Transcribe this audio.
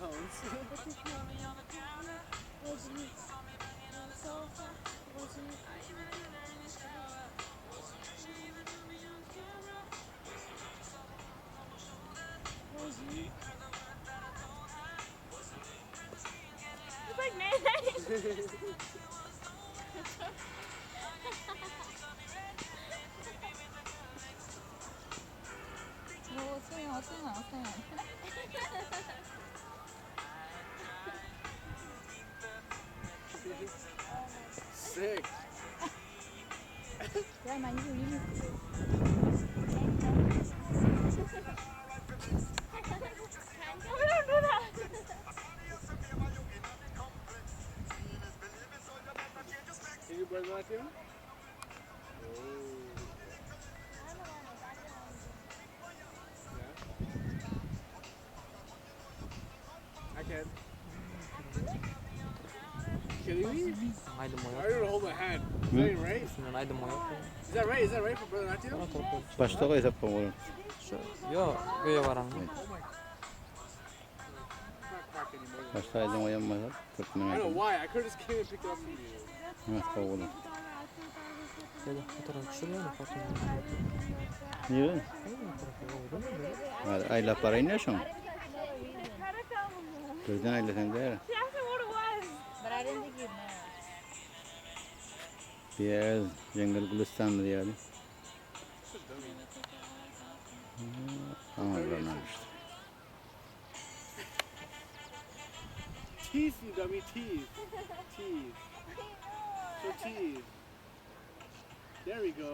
pounds. Rosie. It's like mayonnaise. No, what's going on? What's going on? What's going on? Sick. Grandma, you need to do. We don't do that. Can you burn that too? Oh. Yeah. I can. Kidding me? Aýdym Why oýnap. are you hold my hand? Is that even right? Üstünden aýdym oýnap. Is that right? Is that right for Bharatanatyam? Başda goýsap bolar. Şu, ýo, öýe baran. Oh my. It's not crack anymore. Başda aýdym oýanmasa Türkmen I don't know aýdym. why. I could have just came and picked it up from you. Nasıl gowy. Şeýle fotoğraf düşürýär, fotoğraf. Niye? Aýlap baraýyn ya şoň. Gözden aýlasan däl. She asked me what it was. But I didn't think you'd know. Bir ýer jeňňel Gülistan diýýär. It's a dummy. Aman işte. Teeth, you dummy. Teeth. Teeth. So teeth. There we go.